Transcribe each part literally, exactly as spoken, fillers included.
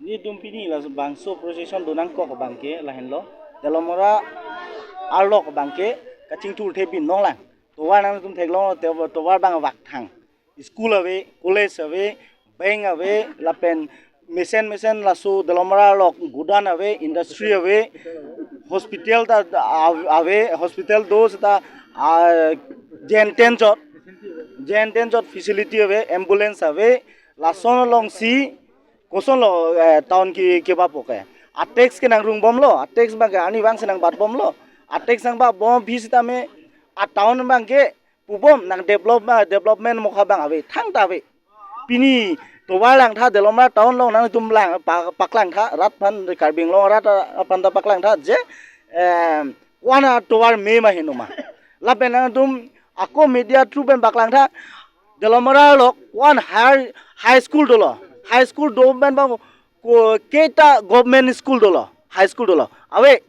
Itum pini labangso procession donangkok abangke lahenlo. Delamara arlok abangke kachingthur thepin nonglang. Tovar nangtum theklong, tovar, tovar abang vakthang. School ave, college ave, bank ave, lapen mesen mesen laso Delamara arlok godown ave, industry ave, hospital ta av-, ave, hospital do seta, ah, jen ten jot, jen ten jot facility ave, ambulance ave, lason alongsi kosonlo, eh, town ke, kebapo ke. A tax ke nangrungbomlo, a tax abangke arnivang si nangbatbomlo. A tax nangbatbom aphi sitame a town abangke pubom nang develop, ah, development mokha abang ave, thangta ave. Pini tovar langtha, Delamara town along nangtum lang pa-, paklangtha, rat aphan, Karbi Anglong rat aphan ta paklangtha je, em, ko-an atovar me ma henoma. Lapen nangtum ako media through pen paklangtha, Delamara arlok ko-an higher, high school dolo. High school do pen abang ko-, keita government school dolo, high school dolo. Ave,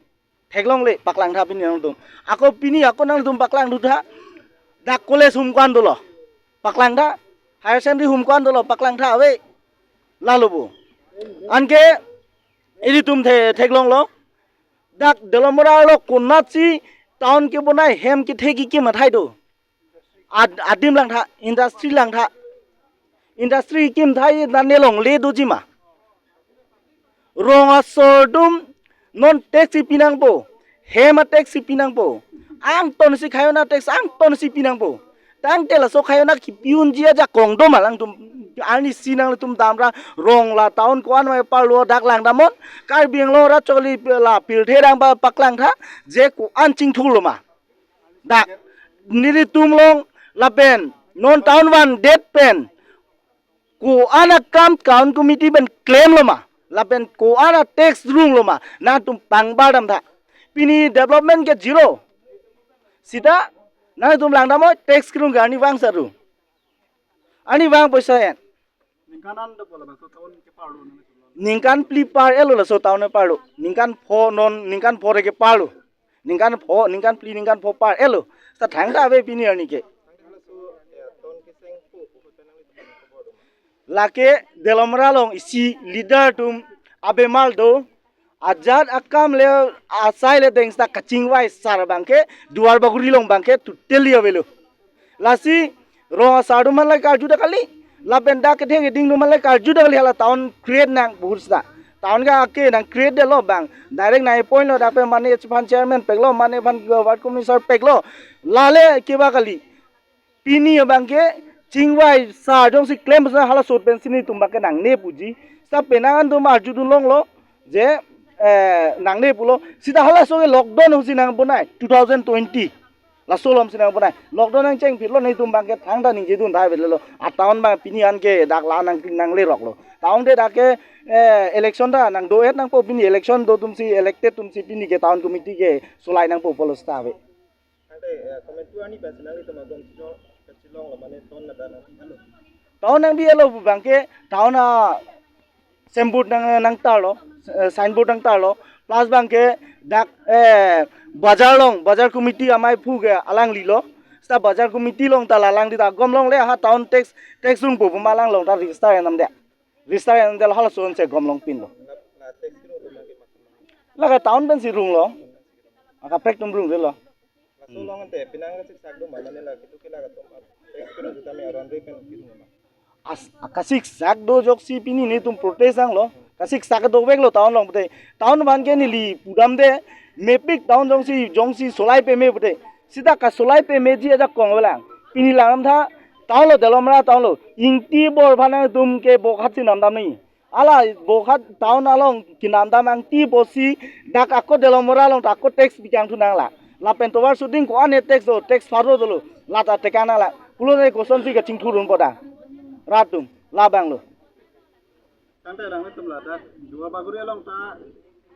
theklongle, paklangtha pini nangtum. Ako pini ako nangtum paklangtha, dak college hum ko-an dolo, paklangtha. Higher secondary hum ko-an dolo, paklangtha, ave. Lalo bo. Anke ilitum the-, theklonglo. Dak Delamara arlok konatsi town kebonai, hem kethe kekim athai do. Ad-, adim langtha, industry langtha. Industry kimthai nane longle dojima. Rong asor atum non tax si pinangpo. Hem a tax si pinangpo. Angton si khayona tax angton si pinangpo. Tangte laso khayona kipi-unji ajakong do ma, alangtum arnisi nanglitum damra, rong la town ko-an ma parlo dak langdamnon. Karbi Anglong rat chokli la pirthe dang pa paklangtha je ko-an chingthurlo ma. Dak nelitum along lapen non town vandet pen ko-an akam town committee pen klemlo ma, lapen ko-an a tax runglo ma, nangtum pangbar damtha. Pini development ke zero. Seta nangtum langdamnon, tax kerung ke arnivang si rung. Arnivang poisa en. Ningkan an do pola laso town keparlo nang? Ningkan phli par-etlo laso town keparlo. Ningkan pho non, ningkan pho re keparlo. Ningkan pho, ningkan phli, ningkan pho par-etlo. Seta thangta ave pini arni ke. Lake Delamara along isi leader atum abemar do. Ajat akam le asai le deng seta kachingvai asar abangke Duar Bagori along abangke totally avelo. Lasi rong asar atum aphan le karju ta kali, lapen dak kethe keding atum aphan le karju ta kali, hala town create nang bahut seta. Town ke ake nang create detlo abang. Direct nang appoint lo, dak pen mane aphan chairman peklo, mane aphan ward commissioner peklo. Lale keba kali. Pini abangke chingvai asar jongsi klem seta halaso pen si nelitum abangke nangne puji. Seta penang antum arjudun longlo je, eh, nangne pulo. Seta halaso ke lockdown ahut si nangbonai two thousand twenty. Laso alom si nangbonai. Lockdown nangcheng phitlo, nelitum abangke thangta ningjedun thai avelo. A town abang pini anke dak la nang, nangleroklo. Town te dak ke, eh, election ta nangdo-et nangpo, pini election do atum si, elected atum si pini ke town committee ke solai nangpo pulo seta ave. Ante, eh, komantu arni pensi nanglitum agom chilong, chilonglo mane town nada nang alo. Town nangbi-etlo pu abangke town a signboard nang, nangtarlo, eh, signboard nangtarlo, plus abangke dak, eh, bazar along, bazar committee amei aphu ke alanglilo. Seta bazar committee along ta la alangli ta agom longle, ha town tax, tax rungpo pu ma alang along ta register en damde. Register en damde, halaso ansi agom longpinlo. Lake town pensi runglo. Akaprek atum rungdetlo. Laso along ante penang kasiksak do ma, mane la kedo kelak atum ap-, tax kerung sitame aron re pen kerung ma? As, kasiksak do ajoksi pini nelitum protest nanglo. Kasiksak doveklo town along pute. Town aphan ke neli pudamde, mepik town jongsi, jongsi solai peme pute. Seta kasolai pemeji ajakong avelang. Pini langdamtha, town lo, Delamara town lo. Ingti Bor aphan nangtum ke bokhat si namdamji. Hala bokhat town along kenamdam angti pusi dak ako Delamara along ta ako tax pikangthu nanglang. Lapen tovar shooting ko-an tax do, tax pharo dolo. La ta tekang nanglang. Pulote kosonsi kachingthurdunpo da rat atum, labanglo. Tangte nanglitum ladak Duar Bagori along ta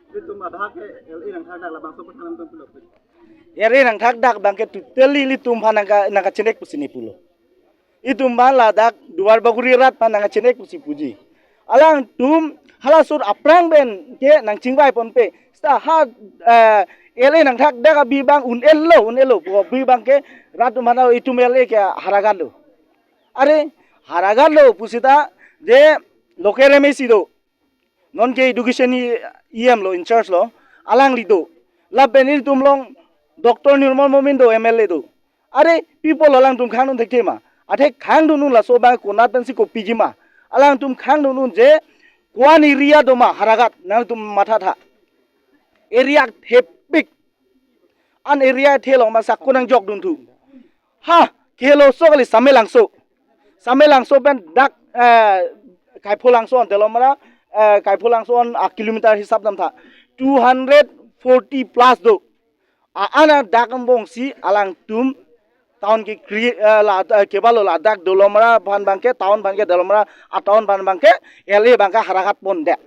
ilitum adha ke L A nangthakdak, labangso aphan nangtum pulo. L A nangthakdak abangke totally ilitum aphan nangka, nangkachenek pusi neli pulo. Itum abang ladak Duar Bagori rat aphan nangkachenek pusi puji. Alangtum halaso aphrang pen ke nangchingvai ponpe. Seta ha, eh, L A nangthakdak abi abang un-etlo, un-etlo pu abi abangke rat atum aphan, itum L A ke haragatlo. Are, haragatlo pu seta je local M A C do. Non ke education E M lo, in charge lo. Alangli do. Lapen ilitum along Doctor Nirmal Momin do, M L A do. Are people alangtum khangdun thekthe ma? Athe khangdun un laso abang konat pensi kopiji ma? Alangtum khangdun un je ko-an area do ma Howraghat, nangtum matha tha. Area thepik. An area thelong ma sako nangjokdun thu. Ha, kehelo so kali Samelangso. Samelangso pen dak, eh, Kaipholangso an Dolamara, eh, Kaipholangso an a kilometer hisap dam tha. Two hundred forty plus do. A-an adak angbongsi alangtum town ke create, eh, la, eh, kevanglo, ladak Dolamara aphan abangke, town abangke Dolamara, a town aphan abangke, L A abangke Howraghat pondet.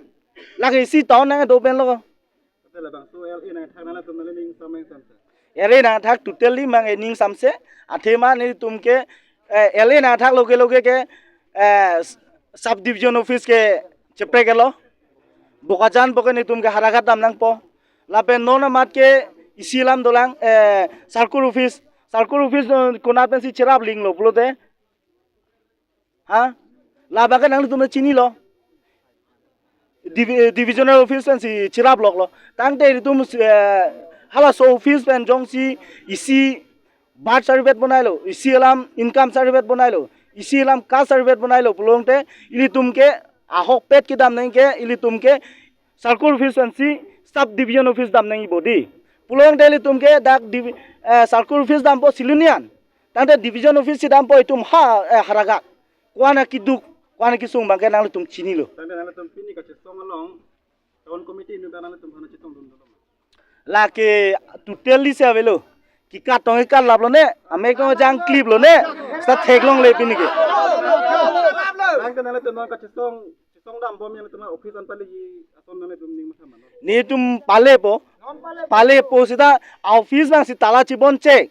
Lake isi town nangdo pen lo. Ate labangso L A nangthak nanglitum nanglining sameng samse. L A nangthak totally mang ening samse. Athema nelitum ke, eh, L A nangthak loge loge ke, eh, s-, sub division office ke cheprek-et lo. Bokajan pu ke nelitum ke Howraghat dam nangpo. Lapen non amat ke isi alam dolang, eh, circle office. Circle office, eh, konat pensi cherap linglo pulote. Ha? Labang ke nanglitum chinilo. Divi-, eh, divisional office pensi cherap loklo. Tangte ilitum, eh, halaso office pen jongsi isi birth certificate bonailo, isi alam income certificate bonailo, isi alam caste certificate bonailo pulote ilitum ke ahokpet kedam nangji ke ilitum ke circle office pensi sub division office dam nangji bodi. Pulote ilitum ke dak divi-, eh, circle office dampo Silonijan. Tangte division office si dampo itum ha, eh, Howraghat. Ko-an akiduk, ko-an akesung abangke nanglitum chinilo. Tangte nanglitum pini kachesong along town committee inut nanglitum aphan chetongdun dolo. Lake totally si avelo. Kekat tong kekat laplo ne, amek tong jangkliplo ne. Seta theklongle pini ke. Tangte nanglitum non kachesong, chesong dambom, nanglitum office an paleji ason nanglitum ning matha ma non? Nelitum palepo. Palepo seta office abangsi tala chibon chek.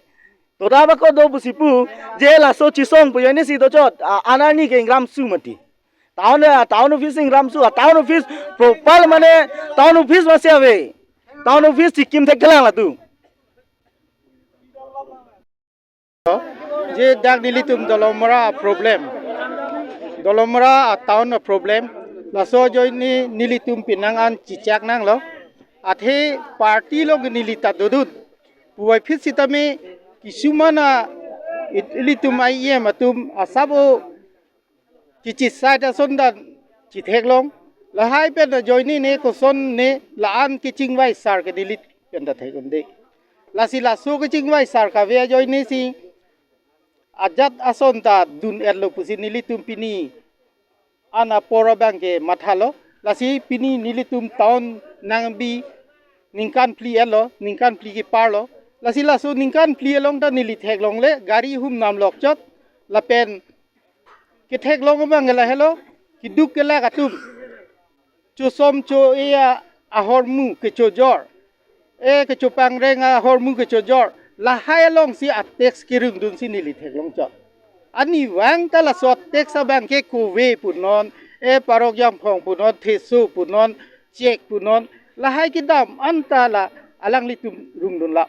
Toda bako do pusi pu, je laso chesong pu joine si dochot, a, an arni ke ingramsu mati. Town, a, town office ingramsu, a, town office proper mane, town office masi ave. Town office chikim thekthelang latum. Je dak nelitum Dolamara problem. Dolamara a town a problem. Laso ajoine nelitum penang an chichak nanglo. Athe party along neli ta dodun. Puvoiphit sitame kisuman a it-, ilitum I E M atum asap o kechesai ta ason ta chetheklong. Lahai pen ajoine ne koson ne la-an kechingvai sar ke neli pen ta thek-un-e. Lasi laso kechingvai sar kave ajoine si ajat ason ta dun-etlo pusi nelitum pini an apor abangke mathalo. Lasi pini nelitum town nangbi ningkan phli-etlo, ningkan phli keparlo. Lasi laso ningkan phli along ta neli theklongle gari humnam lokchot. Lapen ketheklong abang lahelo, keduk kelak atum chosom cho-e ahormu kechojor, e kechopangreng ahormu kechojor, lahai alongsi a tax kerungdunsi neli theklongchot. Arnivang ta laso tax abangke kove punon, e parok jangphong punon, theso punon, chek punon, lahai kedam anta la alanglitum rungdunlo.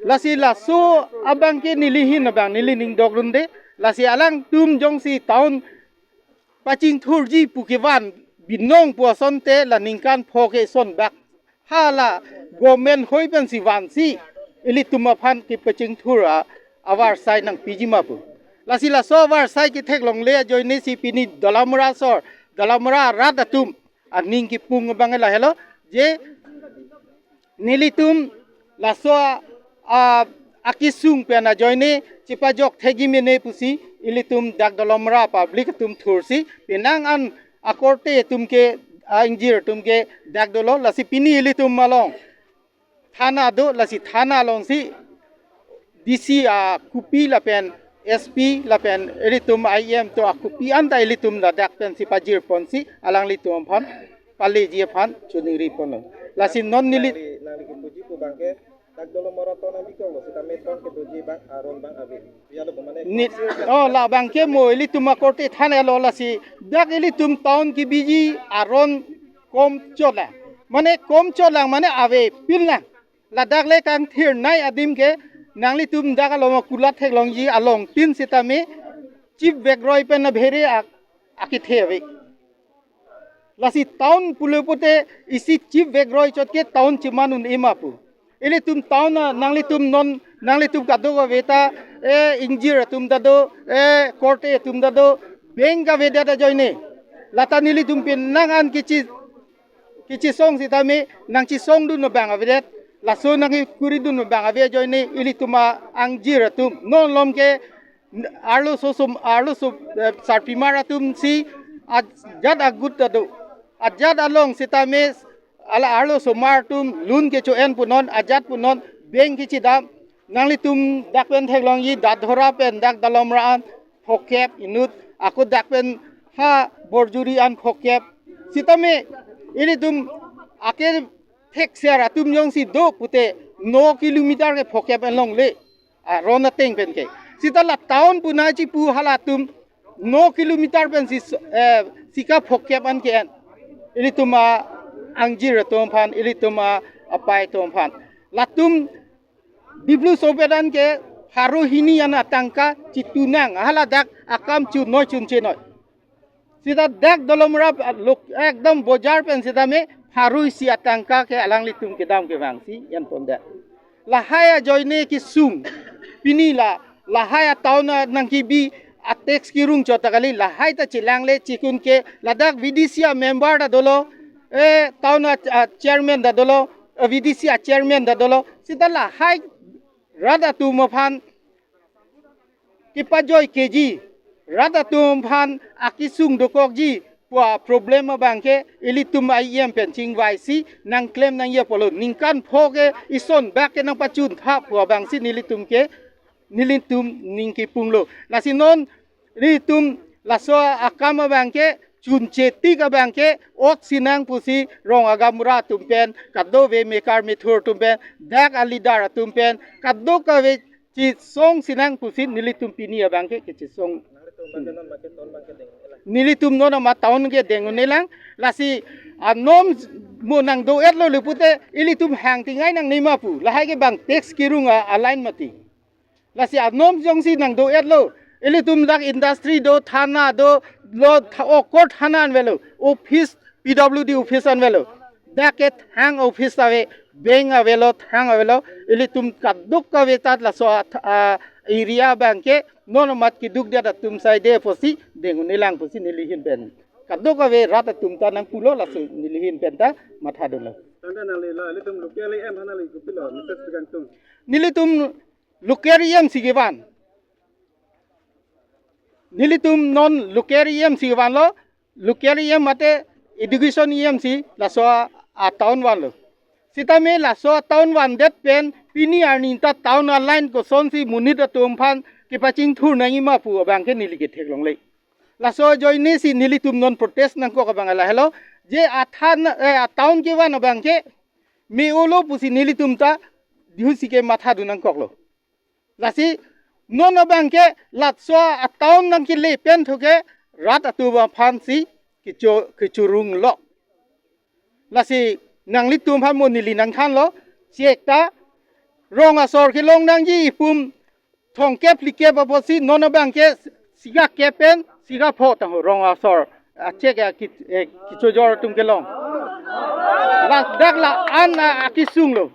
Lasi laso abangke neli ahin abang neli ning dokdunde. Lasi alangtum jongsi town pachingthurji pu kevan binong pu asonte la ningkan pho ke ison bak hala government hoi pensi vansi ilitum aphan kepachingthur a, avarsai nangpiji ma pu. Lasi laso avarsai ketheklongle ajoine si pini Dolamara asor, Dolamara arat atum aning kipung abang lahelo, je nelitum laso a, a, akesung pen ajoine chepajok thekji mene pusi ilitum dak Dolamara public atum thursi penang an akorte atum ke, a, ingjir atum ke dak dolo. Lasi pini ilitum along thana do, lasi thana alongsi D C a kopi lapen S P lapen ilitum I M to a kopi anta ilitum ladak pensi pajirponsi alanglitum aphan paleji aphan choningriponlo. Lasi non neli nangli, nangli kepuji pu abangke dak Dolamara town nangbi konglo sitame town kedoji abang aron abang ave. Yalo mane ni, oh, labangke mo ilitum akorte thanlo lasi dak ilitum town kebiji aron komchotlang. Mane komchotlang mane avepinlang. Ladak le kangthirnei adim ke nanglitum dak along kulat theklongji along tin sitame chip vekroi pen abhere ak-, akethe ave. Lasi town pulo pute isi chip vekroi chot ke town chiman un-e ma pu. Ilitum town a nanglitum non, nanglitum kadokave ta, eh, ingjir atum ta do, eh, korte atum ta do, bank kavedet ajoine. Lata nelitum penang an kechi, kechisong sitame nangchisongdun abang avedet. Laso nangkekuridun abang ave ajoine ilitum a-ingjir atum. Non malom ke arloso som, arloso, eh, sarpimar atum si ajat agut ta do. Ajat along sitame hala arlosomar atum loan kecho-en punon, ajat punon, bank kechidam. Nanglitum dak pen theklongji, Dadhora pen dak Dalamra an phokep inut, ako dak pen ha Borjuri an phokep. Sitame ilitum ake thekser atum jongsi do pute no kilometer ke phokep en longle. Aron ateng pen ke. Sita la town puna chipu halatum no kilometer pen si, eh, si kaphokep an ke-en. Ilitum a-ingjir atum aphan, ilitum a-apai atum aphan. Latum Diplu sopet an ke pharo hini an atangka chitunang. Hala dak akam chunoi chunche noi. Sita dak Dalamra lok ekdom bojar pen sitame pharo isi atangka ke alanglitum kedam kevang si enpondet. Lahai ajoine kesung. Pini la, lahai a-town a nangkebi a-tax kerung chot ta kali, lahai ta chelangle chikun ke ladak V D C a-member ta dolo, eh, town a, a-chairman ta dolo, eh, V D C a-chairman ta dolo. Sita lahai rat atum aphan kepajoi keji, rat atum aphan akesung dokokji pu a-problem abang ke ilitum I M pen chingvai si nangklem nangji apotlo. Ningkan pho ke ison bak ke nangpachuntha pu abang si nelitum ke, nelitum ning kepunglo. Lasi non nelitum laso akam abang ke chunche tik abang ke ot sinang pusi rong agaonbura atum pen, kadokave mekar methur atum pen, dak a-leader atum pen, kadokave chisong sinang pusi nelitum pini abang ke kechisong. Nelitum non amat town ke deng un-elang, lasi anom mo nangdo-etlo le pute ilitum hang tingai nangne ma pu, lahai ke bang tax kerung a, a-line mati. Lasi anom jongsi nangdo-etlo, ilitum dak industry do, thana do, lo tha-, okor thana an avelo, office, P W D office an avelo. Dak ke thang office ave, bank avelo, thang avelo, ilitum kadokave ta laso a, a, area abang ke non amat keduk dia atum saide pusi deng un-elang pusi neli ahin pen. Kadokave rat atum ta nangpulo, laso neli ahin pen ta mathadunlo. Tangka nangli lo, ilitum local E M aphan nangli kopilo message pegang tung. Nelitum local E M si kevan. Nelitum non local E M si vanlo, local E M mate education E M si laso a-town vanlo. Sitame laso a-town vandet pen pini arni ta town a-line kosonsi monit atum aphan kepachingthur nangji ma pu abang ke neli ketheklongle. Laso ajoine si nelitum non protest nangkok abang lahelo, je athan, eh, a-town kevan abang ke me-olo pusi nelitum ta dihusi ke mathadun nangkoklo. Lasi non abang ke laso a-town nangkele pen thu ke rat atum aphan si kecho-, kechorung lo. Lasi nanglitum aphan mo neli nangthanlo, chek ta rong asor kelong nangji ipum thomkep phlikep apotsi non abang ke sika kep pen sika pho tang ho rong asor. Achek a ki, eh, kechojor atum kelong. Ladak la-an a, akesunglo.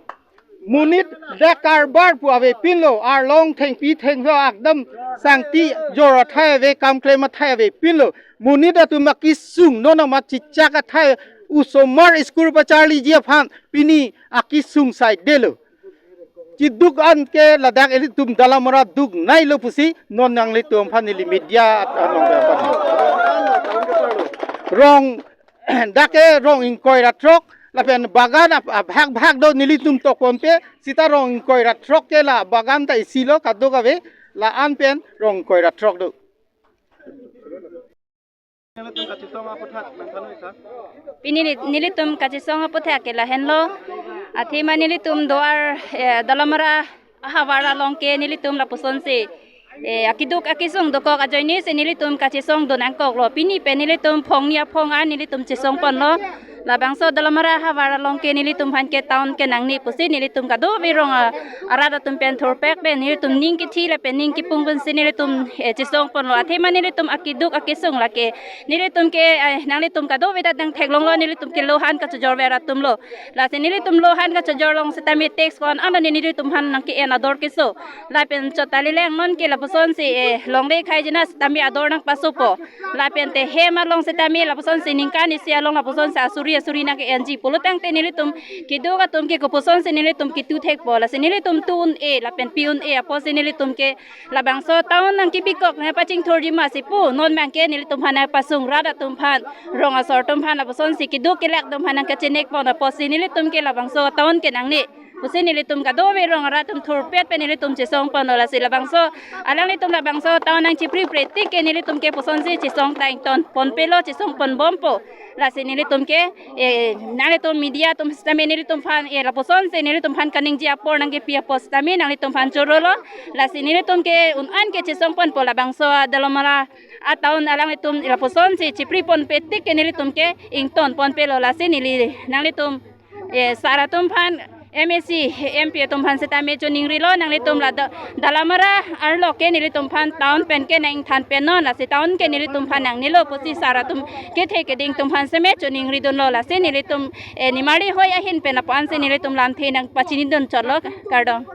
Monit dak karbar pu avepinlo, arlong thengpi thengso akdam sangti jor athai ave, kam klem athai avepinlo. Monit atum akesung non amat chichak athai, osomar school pacharliji aphan pini akesung saidelo. Chiduk an ke ladak ilitum Dalamra duknailo pusi non nanglitum aphan neli media at-, anong aphan. Rong, dak ke rong ingkoi ra throk, lapen bagan ap-, abhag bhag do nelitum tokon pe, sita rong ingkoi ra throk ke la bagan ta isi lo kadokave, la-an pen rong ingkoi ra throk do. Nelitum kachisong aputhak nangthan ikha. Pini ni-, nelitum kachisong aputhak ke lahenlo. Athema nelitum Duar, eh, Dalamra ahavar along ke nelitum lapusonsi, eh, akeduk akesung dokok ajoine si nelitum kachisong do nangkoklo. Pini pen nelitum phongni aphong an nelitum chisongponlo. Labangso Dolamara ahavar along ke nelitum aphan ke town ke nangne pusi nelitum kadokave rong a-, arat atum pen thurpek pen nelitum ning kithi lapen ning kipung pensi nelitum, eh, chesong ponlo. Athema nelitum akeduk akesung lake nelitum ke, eh, nanglitum kadokave ta nangtheklonglo, nelitum ke lohan kachojor ver atum lo. Lasi nelitum lohan kachojor along setame tax ko-an an nelitum aphan nangke-en ador keso. Lapen chot ta leleng non ke lapusonsi, eh, longle khai jina setame ador nangpasopo. Lapen te hem along setame lapusonsi ningkan isi along lapusonsi asuri asuri nangke-enji pulo tangte nelitum keduk atum ke kopusonsi nelitum kitu thekpo. Lasi nelitum tu un-e lapen pi un-e apotsi nelitum ke labangso town nangkebikok nangpachingthurji ma si pu, non abang ke nelitum aphan nangpasung, rat atum aphan, rong asor atum aphan, lapusonsi keduk kelak atum aphan nangkachenek pon apotsi nelitum ke labangso town ke nangne pusi nelitum kadokave rong arat atum thurpet pen nelitum chesong ponlo. Lasi labangso alanglitum labangso town nangchipri pre tik ke nelitum ke pusonsi chesong ta ington ponpelo, chesong ponbompo. Lasi nelitum ke, eh, nanglitum media atum setame nelitum aphan, eh, lapusonsi nelitum aphan kaningje apor nangkepi apot setame nanglitum aphan chorolo. Lasi nelitum ke un-an ke chesong ponpo, labangso Dolamara a-town alanglitum lapusonsi chipri ponpe tik ke nelitum ke ington ponpelo. Lasi neli nanglitum, eh, sar atum aphan, M A C, M P atum aphan setame choningrilo, nanglitum la Do-, Dolamara arlo ke nelitum aphan town pen ke nangthan pen non, lasi town ke nelitum aphan nangnelo pusi sar atum kethe keding atum aphan setame choningridunlo. Lasi nelitum, eh, nimarli hoi ahin pen aphansi nelitum lamthe nangpachinidun chotlo, kardom.